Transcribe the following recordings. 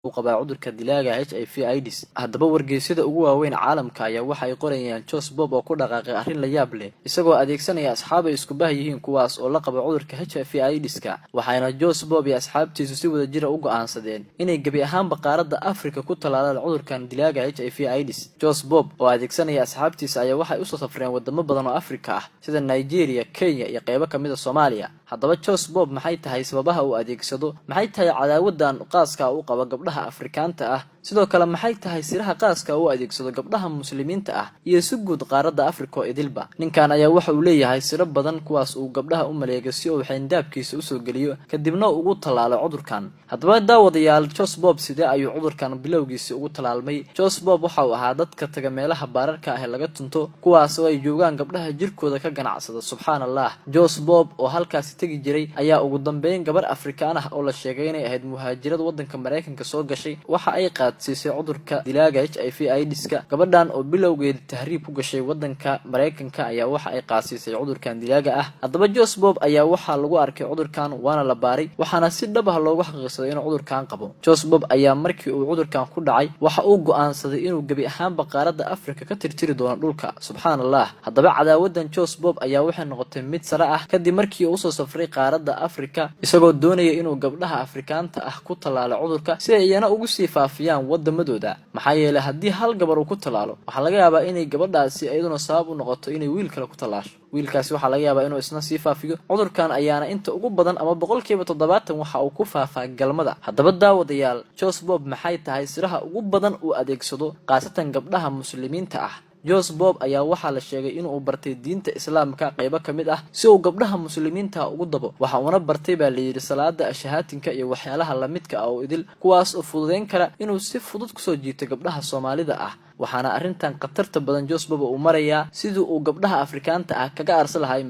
Uu qabaa cudurka dilaaga HIV AIDS. Haddaba, wargeysyada ugu waaweyn caalamka ayaa waxa ay qorayaan Jos Bob oo ku dhaqaaqay arrin la yaab leh, isagoo adeegsanaya asxaab ay isku bah yihiin, kuwaas oo la qaba cudurka HIV AIDS-ka. Waxayna Jos Bob iyo asxaabtiisu si wada jira u go'aansadeen inay gebi ahaanba qaaradda Afrika ku tallaalaan cudurkan dilaaga HIV AIDS. Jos Bob oo adeegsanaya asxaabtiisa ayaa waxay usoo safreen wadamo badan oo Afrika ah, sida Nigeria, Kenya iyo qeybo kamid a Soomaaliya. Haddaba, Jos Bob maxay tahay sababaha uu adeegsado? Maxay tahay cadaawadan qaaska u qaba gabdhaha Afrikaanta ah? Sidoo kale, maxay tahay siraha qaaska u adeegsado gabdhaha Muslimiinta ah iyo si guud qaaradda Afrika oo idilba? Ninkan ayaa waxa uu leeyahay siro badan, kuwaas uu gabdhaha u maleego si uu xayndaabkiisa usoo geliyo, kadibna ugu tallaalo cudurkan. Haddaba, daawadayaal, Jos Bob sidee ayuu cudurkan bilowgiisii ugu tallaalmay? Jos Bob waxa uu ahaa dadka taga meelaha baararka ah ee laga tunto, kuwaas oo ay joogaan gabdhaha jirkooda ka ganacsada. Subxaan Allah! Jos Bob oo halkaasi tegi jiray ayaa ugu dambeyn gabar Afrikaan ah oo la sheegay inay ahayd muhaajirad waddanka Maraykanka soo gashay waxa ay qaadsiisay cudurka dilaaga HIV AIDS-ka. Gabadhan oo bilowgeeda tahriib ku gashay waddanka Maraykanka ayaa waxa ay qaadsiisay cudurkan dilaaga ah. Haddaba, Jos Bob ayaa waxaa lagu arkay cudurkan, waana la baaray, waxaana si dhab ah loogu xaqiiqsaday inuu cudurkan qabo. Jos Bob ayaa markii uu cudurkan ku dhacay waxa uu go'aansaday inuu gebi ahaanba qaaradda Afrika ka tirtiri doono dhulka. Subxaan Allah! Haddaba, cadaawadan Jos Bob ayaa waxay noqotay mid sare ah kadib markii uu usoo safray qaaradda Afrika, isagoo doonaya inuu gabdhaha Afrikaanta ah ku tallaalo cudurka si ay iyana ugu sii faafiyaan wadamadooda. Maxaa yeelay, haddii hal gabar uu ku tallaalo, waxaa laga yaabaa inay gabadhaasi iyaduna sabab u noqoto inay wiil kale ku tallaasho. Wiilkaasi waxaa laga yaabaa inuu isna sii faafiyo cudurkan. Ayaana inta ugu badan ama 70% waxa uu ku faafaa galmada. Haddaba, daawadayaal, Jos Bob maxay tahay siraha ugu badan uu adeegsado, khaasatan gabdhaha Muslimiinta ah? Jos Bob ayaa waxaa la sheegay inuu bartay diinta Islaamka qeybo ka mid ah si uu gabdhaha Muslimiinta ugu dabo. Waxa uuna bartay, baa layidhi, salaada ashahaatinka iyo waxyaalaha lamidka ah oo idil, kuwaas oo fududeyn kara inuu si fudud kusoo jiito gabdhaha Soomaalida ah. Waxaana arrintan khatarta badan Jos Bob uu marayaa sidii uu gabdhaha Afrikaanta ah kaga aarsa lahay,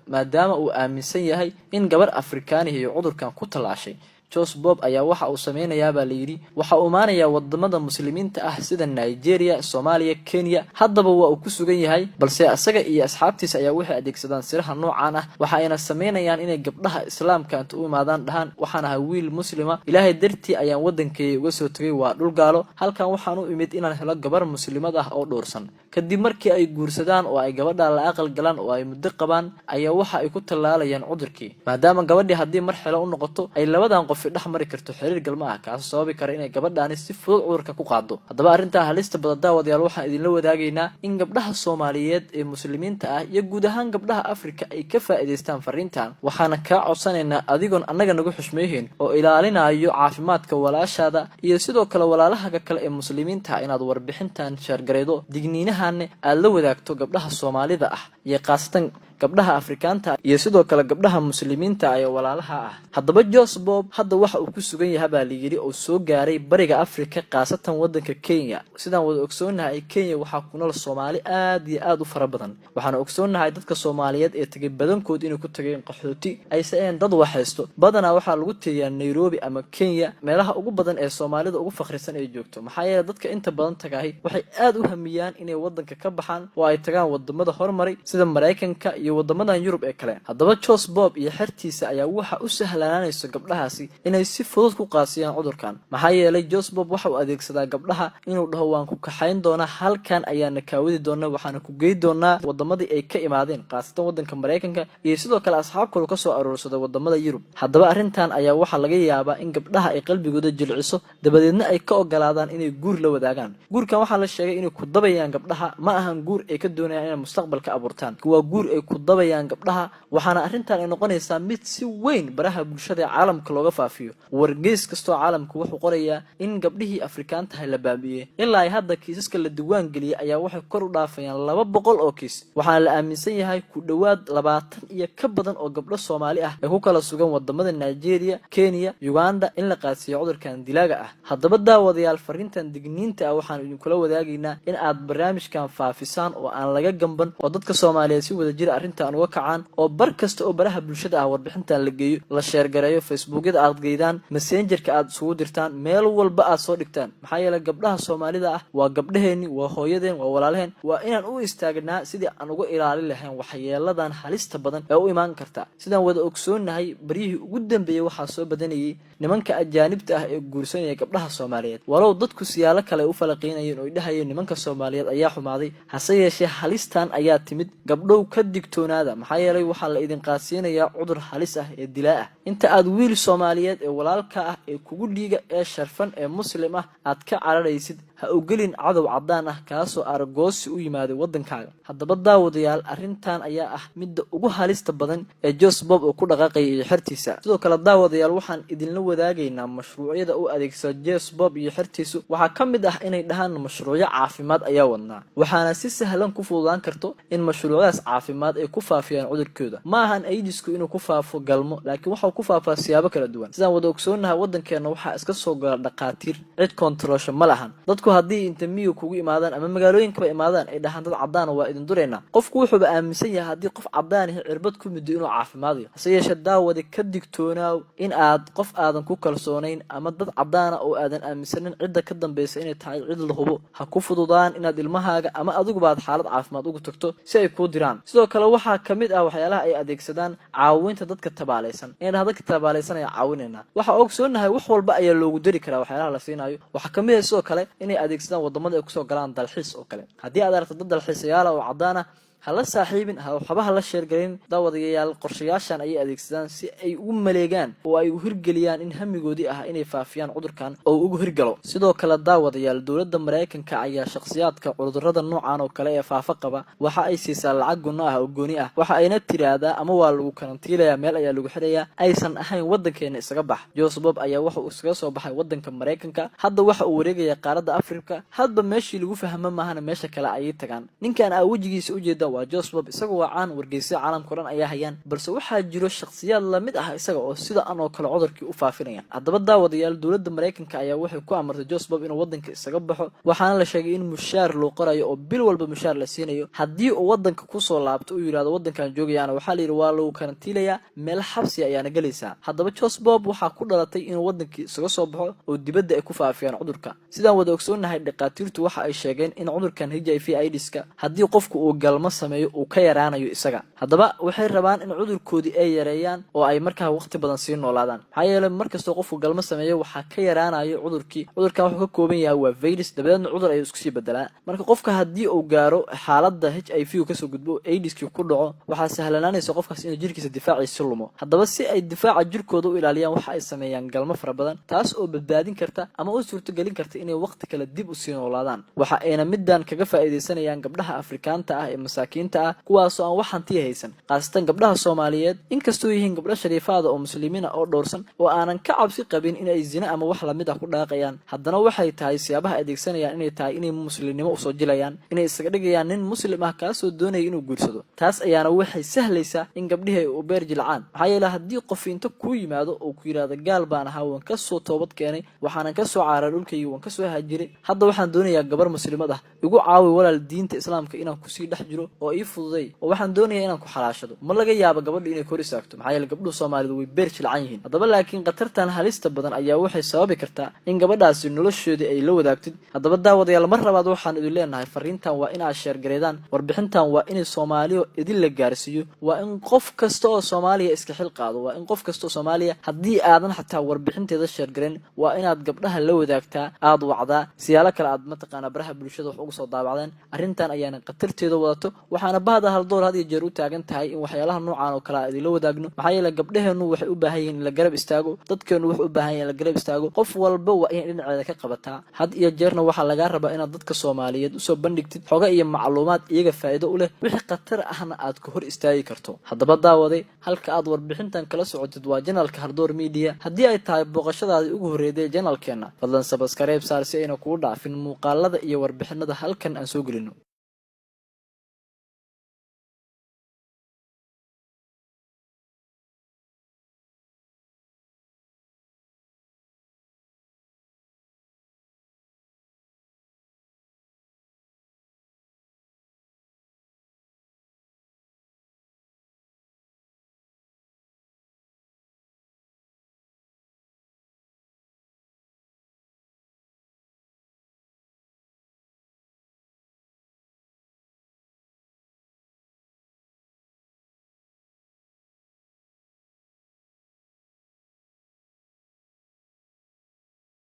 maadaama uu aaminsan yahay in gabar Afrikaanihi iyo cudurkan ku tallaashay. Jos Bob ayaa waxa uu sameynayaa, baa layidhi, waxa uu imaanayaa wadamada Muslimiinta ah sida Nigeria, Soomaaliya, Kenya. Haddaba waa uu ku sugan yahay, balse isaga iyo asxaabtiisa ayaa waxay adeegsadaan siraha noocan ah. Waxa ayna sameynayaan inay gabdhaha Islaamka inta u imaadaan dhahaan: "Waxaan ahay wiil Muslima, Ilaahay dartii ayaan waddankeeya uga soo tegay, waa dhul gaalo. Halkan waxaan u imid inaan helo gabar Muslimad ah oo dhowrsan." Kadib markii ay guursadaan oo ay gabadha la aqal galaan oo ay muddo qabaan, ayaa waxa ay ku tallaalayaan cudurkii, maadaama gabadhii haddii mar xelo u noqoto ay labadan qofi dhex mari karto xiriir galma ah, kaasoo sababi kara inay gabadhaani si fudud cudurka ku qaado. Haddaba, arrintaa halista badan, daawadayaal, waxaan idinla wadaagaynaa in gabdhaha Soomaaliyeed ee Muslimiinta ah iyo guud ahaan gabdhaha Afrika ay ka faa'iidaystaan fariintan. Waxaana kaa codsanaynaa, adigoon annaga nagu xushmeeyeen oo ilaalinayo caafimaadka walaashaada iyo sidoo kale walaalahaga kale ee Muslimiinta, inaad warbixintan share gareydo, digniinahanne aad la wadaagto gabdhaha Soomaalida ah iyo khaasatan gabdhaha Afrikaanta iyo sidoo kale gabdhaha Muslimiinta ee walaalaha ah. Haddaba, Jos Bob hadda waxa uu ku sugan yahay, baa layidhi, oo soo gaaray bariga Afrika, khaasatan waddanka Kenya. Sidaan wada ogsoonnahay, Kenya waxaa ku nool Soomaali aad iyo aad u fara badan. Waxaana ogsoonnahay dadka Soomaaliyeed ee tegay badankood inay ku tageen qaxooti, ayse ahayn dad waxhaysto. Badanaa waxaa lagu tiriyaa Nairobi ama Kenya meelaha ugu badan ee Soomaalida ugu fakhrisan ay joogto. Maxaa yeele, dadka inta badan tagahay waxay aad u hamiyaan inay waddanka ka baxaan oo ay tagaan wadamada hormaray sida Maraykanka iyo wadamadan Yurub ee kale. Haddaba, Jos Bob iyo xertiisa ayaa waxa u sahlanaanayso gabdhahaasi inay si fudud ku qaasiyaan cudurkan. Maxaa yeelay, Jos Bob waxa uu adeegsadaa gabdhaha inuu dhaho: "Waan ku kaxayn doonaa, halkan ayaana kaawadi doonaa, waxaana ku gey doonaa wadamadii ay ka imaadeen, khaasatan waddanka Maraykanka," iyo sidoo kale asxaab kalu kasoo aruursaday wadamada Yurub. Haddaba, arrintan ayaa waxaa laga yaabaa in gabdhaha ay qalbigooda jilciso, dabadeedna ay ka ogolaadaan inay guur la wadaagaan. Guurkan waxaa la sheegay inay ku dabayaan gabdhaha. Ma ahan guur ay ka doonayaan inay mustaqbal ka abuurtaan, waa guur ay ku dabayaan gabdhaha. Waxaana arrintan ay noqonaysaa mid si weyn baraha bulshada ee caalamka looga faafiyo. Wargeys kastoo caalamku wuxuu qorayaa in gabdhihii Afrikaantahay la baabi'iyey. Ilaa ay hadda kiisaska la diwaan geliyey ayaa waxay kor u dhaafayaan 200 oo kiis. Waxaana la aaminsan yahay ku dhowaad 20 iyo ka badan oo gabdho Soomaali ah ee ku kala sugan wadamada Nigeria, Kenya, Uganda in la qaadsiiyo cudurkan dilaaga ah. Haddaba, daawadayaal, fariintan digniinta ah waxaan idinkula wadaagaynaa in aad barnaamijkan faafisaan oo aan laga gamban, oo dadka Soomaaliyeed si wada jira arrintan uga kacaan, oo bar kasta oo baraha bulshada ah warbixintan la geeyo, la share gareeyo, Facebookyada aad. Aad geydaan Messengerka, aad isugu dirtaan, meel walba aad soo dhigtaan. Maxaa yeeley, gabdhaha Soomaalida ah waa gabdhaheenni, waa hooyadeen, waa walaalaheen. Waa inaan u istaagnaa sidii aan uga ilaalin lahayn waxyeeladan halista badan ee u imaan karta. Sidaan wada ogsoonnahay, baryihii ugu dambeeyey waxaa soo badanayay nimanka ajaanibta ah ee guursanaya gabdhaha Soomaaliyeed. Walow dadku siyaalo kale u falaqiynayeen oo ay dhahayeen nimanka Soomaaliyeed ayaa xumaaday, hase yeeshee halistan ayaa timid. Gabdhow, ka digtoonaada, maxaa yeelay waxaa la idin qaadsiinayaa cudur halis ah ee dilaa ah. Inta aad wiil Soomaaliyeed ee walaalka ah, ee kugu dhiiga, ee sharfan, ee Muslim ah aad ka cararaysid, ha ogelin cadow caddaan ah kaasoo aragoosi u yimaaday waddankaaga. Haddaba daawadayaal, arrintan ayaa ah midda ugu halista badan ee Jos Bob uu ku dhaqaaqaya iyo xertiisa. Sidoo kale daawadayaal, waxaan idinla wadaagaynaa mashruucyada u adeegsada Jos Bob iyo xertiisu. Waxaa ka mid ah inay dhahaan mashruucyo caafimaad ayaa wadnaa, waxaana si sahlan ku fududaan karto in mashruucyadaas caafimaad ay ku faafiyaan cudurkooda. Ma ahan AIDSku inuu ku faafo galmo, laakiin waxau ku faafaa siyaabo kala duwan. Sidaan wada ogsoonnahay, waddankeenna waxaa iska soo gala dhaqaatiir, cid kontaroosho ma lahan. Dadku haddii inta miyiga kugu imaadaan ama magaalooyinkaba imaadaan ay dhahaan dad caddaana waa idin duraynaa, qofku wuxuuba aaminsan yahay haddii qof caddaanihi cirbad ku muddo inuu caafimaadayo. Hase yeeshee daawade, ka digtoonaaw in aad qof aadan ku kalsoonayn ama dad caddaana oo aadan aaminsanin cidda ka dambaysa inay tahay cid la hubo, ha ku fududaan inaad ilmahaaga ama adiguba aad xaalad caafimaad ugu tagto si ay kuu diraan. Sidoo kale waxaa ka mid ah waxyaalaha ay adeegsadaan caawinta dadka tabaalaysan, inay dhaha dadka tabaalaysan ayaa caawinaynaa. Waxaa ogsoonahay wax walba ayaa loogu dari karaa waxyaalaha la siinayo. Waxaa kamid ah sidoo kale inay adeegsadaan wadamada ay kusoo galaan dalxiis oo kale. Haddii aad aragto dad dalxiisayaala oo caddaan ah, ha la saaxiibin, ha waxba ha la sheergelin. Daawadayaal, qorshayaashan ayay adeegsadaan si ay ugu maleegaan oo ay u hirgeliyaan in hamigoodii ah inay faafiyaan cudurkan oo ugu hirgalo. Sidoo kale daawadayaal, dowladda Maraykanka ayaa shakhsiyaadka cudurrada noocan oo kale ee faafa qaba waxa ay siisaa lacag gunno ah oo gooni ah. Waxa ayna tiraahdaa ama waa lagu karantiilayaa, meel ayaa lagu xirayaa aysan ahayn waddankeena isaga bax. Josebob ayaa waxa uu iskaga soo baxay waddanka Maraykanka. Hadda waxa uu wareegayaa qaaradda Afrika. Hadba meeshii lagu fahmo maahana meesha kale ayay tagaan. Ninkan aa wejigiisa ujeeda waa Josebob. Isaga waa caan, wargeysyada caalamka o dhan ayaa hayaan, balse waxaa jiro shakhsiyaad lamid ah isaga oo sida an oo kale cudurkii u faafinaya. Haddaba daawadayaal, dowladda Maraykanka ayaa waxay ku amartay Josebob inuu waddanka isaga baxo, waxaana la sheegay in mushaar loo qorayo oo bil walba mushaar la siinayo. Haddii uu waddanka kusoo laabto, uu yidhahdo waddankan joogayaana, waxaa la yidhi waa lagu karantiilayaa, meel xabsi ayaana gelaysaa. Haddaba Josebob waxaa ku dhalatay inuu waddankii isaga soo baxo oo dibadda ay ku faafiyaan cudurka. Sidaan wada ogsoonnahay, dhakhaatiirtu waxa ay sheegeen in cudurkan HIV AIDSka haddii qofku uu galmo sameeyo uu ka yaraanayo isaga. Haddaba waxay rabaan in cudurkoodii ay yareeyaan oo ay markaa waqti badan sii noolaadaan, maxaa yeelay markastoo qofku galmo sameeyo waxaa ka yaraanayo cudurkii. Cudurkan wuxuu ka kooban yahay waa virus, dabadeedna cudur ayuu isku sii bedelaa. Marka qofka haddii uu gaaro xaaladda HIV uu kasoo gudbo, AIDSkii ku dhaco, waxaa sahlanaanaysa qofkaas inuu jirkiisa difaaciisi lumo. Haddaba si ay difaaca jirkooda u ilaaliyaan, waxa ay sameeyaan galmo fara badan, taas oo badbaadin karta ama u suurtogelin karta inay waqti kale dib usii noolaadaan. Waxa ayna middan kaga faa'iidaysanayaan gabdhaha Afrikaanta ah ee masaakiinta ah, kuwaasoo aan wax hantiya haysan, khaasatan gabdhaha Soomaaliyeed. Inkastoo yihiin gabdho shariifaada oo Muslimiina oo dhowrsan oo aanan ka cabsi qabin inay zine ama wax lamid ah ku dhaaqayaan, haddana waxay tahay siyaabaha adeegsanayaan inay tahay inay muslimnimo usoo jilayaan, inay isaga dhigayaan nin Muslim ah kaasoo doonaya inuu guursado. Taas ayaana waxay sahlaysaa in gabdhihii ay u beer jilcaan, maxaa yeele haddii qof inta kuu yimaado oo ku yidhahdo gaal baan ahaa, waan kasoo toobad keenay, waxaanan kasoo caaray dhulkaygi, waan kasoo haajiray, hadda waxaan doonayaa gabar muslimad ah, igu caawi walaal diinta Islaamka inaan kusii dhex jiro oo ii fududay, oo waxaan doonayaa inaan ku xalaashado, ma laga yaabo gabadhu inay kor istaagto, maxaa yeele gabdhuhu Soomaalidu way beer jilcan yihiin. Haddaba laakiin khatartan halista badan ayaa waxay sababi kartaa in gabadhaasi noloshoodii ay la wadaagtid. Haddaba daawadayaal, mar labaad waxaan idin leenahay fariintan waa inaad sheergareedaan, warbixintan waa inay Soomaaliya idin la gaarsiiyo, waa in qof kasta oo Soomaaliya iska xil qaado, waa in qof kasta oo Soomaaliya, haddii aadan xataa warbixinteeda sheergarayn, waa inaad gabdhaha la wadaagtaa, aada wacdaa, siyaalo kale aad mataqaanaa baraha bulshada wax uga soo daabacdeen. Arrintan ayaana khatarteeda wadato, waxaana bahda Haldoor had iyo jeer u taagan tahay in waxyaalaha noocan oo kale a idinla wadaagno, maxaa yeele gabdhaheennu waxay u baahan yihiin in la garab istaago, dadkeennu waxay u baahan yihin in la garab istaago. Qof walba waa inay dhinaceeda ka qabataa. Had iyo jeerna waxaa lagaa rabaa inaad dadka Soomaaliyeed usoo bandhigtid xoga iyo macluumaad iyaga faa'iido u leh, wixii khatar ahna aad ka hor istaagi karto. Haddaba daawaday, halka aad warbixintan kala socotid waa channelka Haldoor Media. Haddii ay tahay booqashadaadii ugu horreeday channelkeenna, fadlan subscribe saar si ayna kugu dhaafin muuqaalada iyo warbixinada halkan aan soo gelino.